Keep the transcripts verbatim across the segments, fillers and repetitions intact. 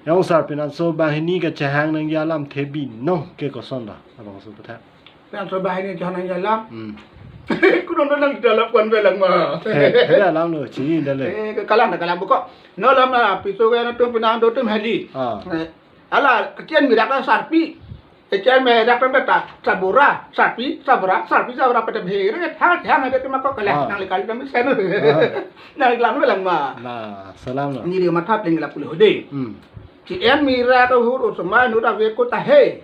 Nong sar, pinanso banghini kachehang nangji alamthe binong ke koson do? Labangso aphuthak. Pinanso banghini chehang nangji alam. Hmm. Kuno nang dalap kon belang ma. He, he alam lo, chini dale. Eh, ke kalang, kalang buko. No alam na piso ke na tum pinang do tum heli. Ah. Eh, ala ketian mirak na sarpi. Ketian mirak na ta sabura, sarpi, sabura, sarpi, sabura pada bhere. Hang, hang ada tema kok kalang. Ah. Nang lekali kami sen. Ah. Nang lekali belang ma. Nah, salam lo. Ni dia matha ting la puluh de. Hmm. Ketian mirak ke hur usma nu da ve ko ta he.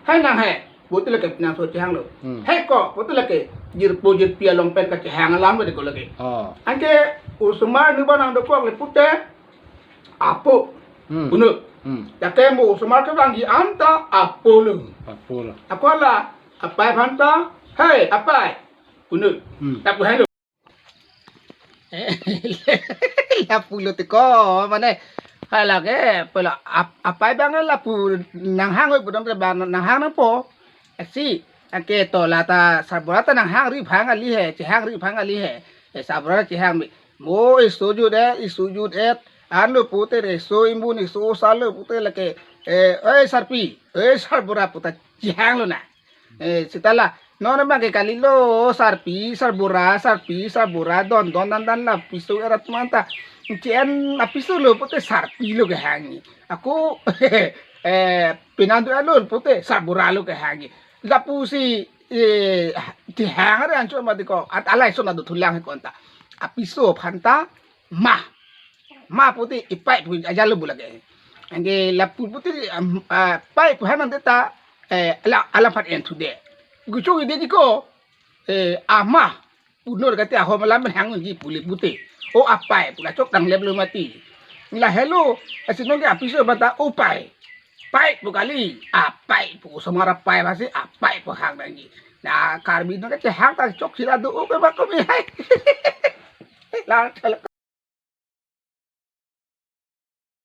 Hai nang he. Puti lake pinanso chehang lo. Hmm. He ko, puti lake. Jirpo jirpi along pen kachehang alam de ko lake. Oh. Anke usma nu ba nang dokok le pute. Apo. Hmm. Unu. Hmm. Yake mo osomar kevangji anta apo lo. Apo lo. Ako la, apai aphanta, "Hei, apai." Unu. Hmm. Lapu helo. Lapu lo tiko, mane, halake, pela ap-, apai bang lapu nanghang oi budam te bang nanghang nangpo. Asi, anke to la ta sabura ta nanghang ri bhang ali he, chehang ri bhang ali he. Eh, sabura chehang mi. Mo isu jut et, isu jut et. Anlo pute re, isu imbun, isu osar lo pute lake. Eh, oi sarpi, oi sabura puta chehang lo na. Eh, seta la. Non abang ke kali lo, sarpi, sabura, sarpi, sabura, don, don, dan, dan la, piso erat manta. Chien, a piso lo pute sarpi lo kehang. Ako, eh, pinandu alul pute sabura lo kehang. Lapusi, eh, chehang re ancho mati ko, at alai sona do thulang he konta. A piso aphanta, ma. Ma pute ipai pu ajalo bulak e. Anke lapu pute, am, ah, pai pu hanan ta, eh, ala, ala phat en thu de. Guchung ide ji ko, eh, ama. Punor kati ahom alam hang ji puli pute. O apai, pula chok tang lep lo mati. La helo, asi nong ke a piso bata o pai. Pai pu kali, apai pu osomar apai pasi, apai pu hang nangji. Na Karbi nong ke chehang ta chok sila do o ke ba ko mi hai. La,